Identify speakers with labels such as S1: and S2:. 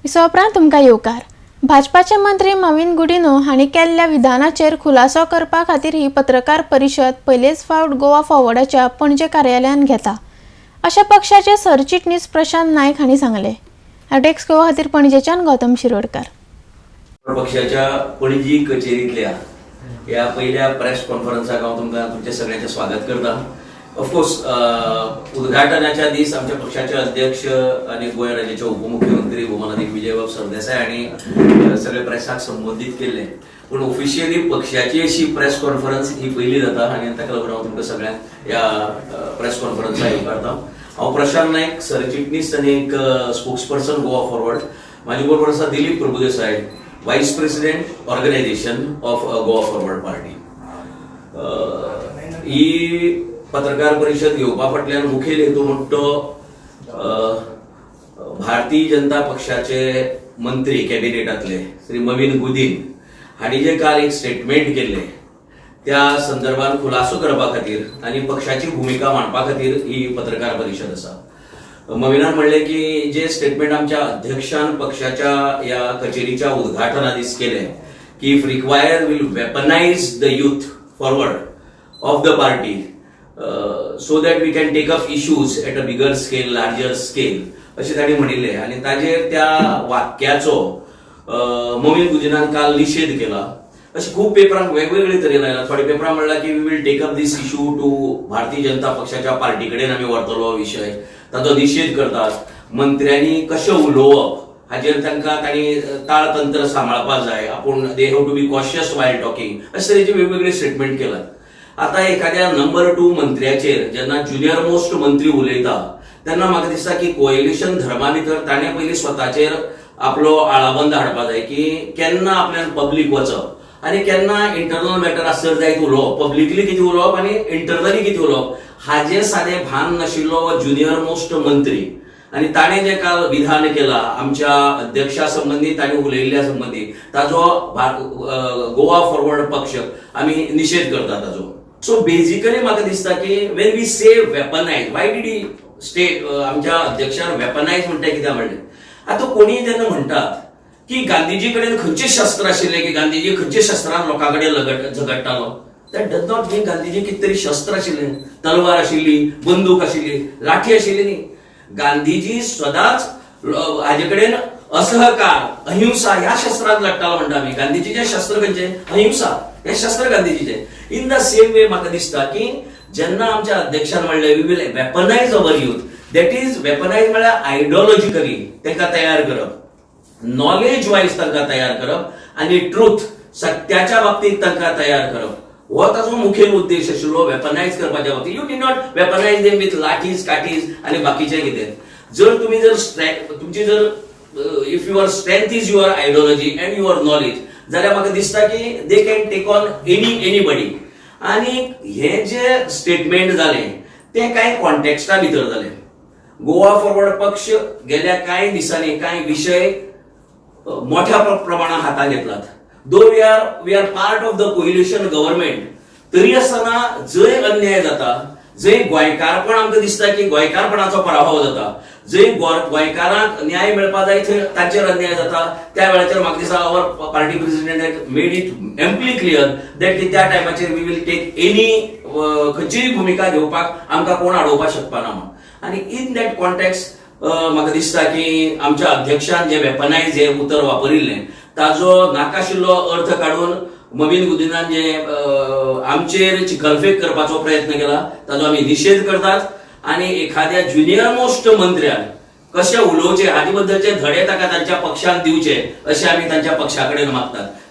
S1: सोपरां तुमकां येवकार. भाजपाचे मंत्री मॉवीन गुदिन्हो हांणी केल्ल्या विधानाचेर खुलासो करपा खातीर ही पत्रकार परिशद पयलेच फावट गोवा फॉरवर्डाच्या पणजे कार्यालयान घेता, अशें पक्षाचे सरचिटणीस प्रशांत नायक हांणी सांगलें. डेस्क गोवा खातीर पणजेच्यान गौतम शिरोडकर.
S2: पक्षाच्या पणजी कचेरीतल्या ह्या पहिल्या प्रेस कॉन्फरन्साक हांव तुमकां तुमच्या सगळ्यांचें स्वागत करता. ऑफकोर्स, उद्घाटनाच्या दीस आमच्या पक्षाचे अध्यक्ष आनी गोंय राज्याचे उपमुख्यमंत्री भोवमानादीक विजयबाब सरदेसाय हांणी सगळे प्रेसाक संबोधीत केल्ले, पूण ऑफिशियली पक्षाची अशी प्रेस कॉन्फरन्स ही पयली जाता आनी ताका लागून हांव तुमकां सगळ्यांक ह्या प्रेस कॉन्फरन्साक येवकारता. हांव प्रशांत नायक, सरचिटणीस आनी एक स्पोक्स पर्सन गोवा फॉरवर्ड. माझ्या बरोबर आसा Dilip Prabhudesai, Vice President, Organization of Goa Forward Party. ही पत्रकार परिषद घेवपा फाटल्यान मुखेल हेतू म्हणटा तो भारतीय जनता पक्षाचे मंत्री कॅबिनेटांतले श्री मॉवीन गुदिन हांणी जे काल एक स्टेटमेंट केल्लें, त्या संदर्भात खुलासो करपा खातीर आनी पक्षाची भुमिका मांडपा खातीर ही पत्रकार परिषद आसा. मॉविनान म्हणलें की जे स्टेटमेंट आमच्या अध्यक्षान पक्षाच्या ह्या कचेरीच्या उद्घाटना दीस केलें की if required, we'll weaponise the youth forward of the party so that we can take up issues at a bigger scale, larger scale, अशें तांणी म्हणिल्लें. आनी ताजेर त्या वाक्याचो मॉवीन गुदिनान काल निशेध केला अशें खूब पेपरांक वेगवेगळे तरेन आयला. थोडे पेपरां म्हणलां की we will take up this issue to Bharatiya Janata पक्षाच्या पार्टी कडेन आमी व्हरतलो हो विशय. ताचो निशेध करतात. मंत्र्यांनी कशें उलोवप हाजेर तांकां तांणी ताळतंत्र सांबाळपाक जाय, आपूण they have to be cautious while talking, अशे तरेचे वेगवेगळे स्टेटमेंट केलात. आता एखाद्या नंबर टू मंत्र्याचेर जेन्ना ज्युनियर मोस्ट मंत्री उलयता, तेन्ना म्हाका दिसता की कोएलिशन धर्मा भितर ताणें पयलीं स्वताचेर आपलो आळाबंद हाडपा जाय की केन्ना आपल्यान पब्लीक वचप आनी केन्ना इंटरनल मॅटर आसत जायत उलोवप, पब्लिकली कितें उलोवप आनी इंटरनली कितें उलोवप, हाजें सादें भान नाशिल्लो ज्युनियर मोस्ट मंत्री आनी ताणें जें काल विधान केलां आमच्या अध्यक्षा संबंदी, ताणें उलयिल्ल्या संबंदी, ताजो गोवा फॉरवर्ड पक्ष आमी निशेध करता ताजो. सो बेजिकली म्हाका दिसता की when we say weaponise, why did he state, आमच्या अध्यक्षान वेपनायज म्हणटा कित्याक म्हणलें? आतां कोणीय जेन्ना म्हणटात की गांधीजी कडेन खंयचें शस्त्र आशिल्लें, की गांधीजी खंयच्या शस्त्रान लोकां कडेन झगडटालो, that does not mean Gandhiji कितें तरी शस्त्र आशिल्लें, तलवार आशिल्ली, बंदूक आशिल्ली, लाठी आशिल्ली न्ही. गांधीजी सदांच हाजे कडेन असहकार, अहिंसा ह्या शस्त्रात लढटालो म्हणटा आमी. गांधीजीचें शस्त्र खंयचें? अहिंसा हें शस्त्र गांधीजीचें. इन the same way म्हाका दिसता की जेन्ना आमच्या अध्यक्षान म्हणलें, "We will weaponise our youth," that is, weaponise म्हळ्यार आयडियोलॉजिकली तांकां तयार करप, नॉलेज वायज तांकां तयार करप आनी ट्रूथ, सत्याच्या बाबतीत तांकां तयार करप, हो ताचो मुखेल उद्देश आशिल्लो वेपनायज करपाच्या बाबतीत. You need not weaponise them with lathis, काठीज आनी बाकीचें कितें. जर तुमी जर तुमची जर if your strength is your ideology and your knowledge जाल्यार म्हाका दिसता की they can take on anybody. आनी हे जे स्टेटमेंट जालें, तें कांय कॉन्टेक्स्टा भितर जालें. गोवा फॉरवर्ड पक्ष गेल्या कांय दिसांनी कांय विशय मोठ्या प्रमाणात हातांत घेतलात. Though we are part of the coalition government, तरी आसतना जंय अन्याय जाता, जंय गोंयकारपण आमकां दिसता की गोंयकारपणाचो पराभव जाता, जंय गोंयकारांक न्याय मेळपा जाय थंय तांचेर अन्याय जाता, त्या वेळाचेर म्हाका दिसता our party president made it amply clear that की त्या टायमाचेर we will take any खंयचीय भुमिका घेवपाक आमकां कोण आडोवपाक शकपाना म्हूण. आनी इन that context म्हाका दिसता की आमच्या अध्यक्षान जे वेपनायज हे उतर वापरिल्लें, ताजो नाकाशिल्लो अर्थ काडून मॉवीन गुदिनान जे आमचेर चिखलफेक करपाचो प्रयत्न केला, ताजो आमी निशेध करतात. आनी एखाद्या ज्युनियर मोस्ट मंत्र्यान कशें उलोवचें हाजे बद्दलचे धडे ताका तांच्या पक्षान दिवचे, अशें आमी तांच्या पक्षा कडेन मागतात.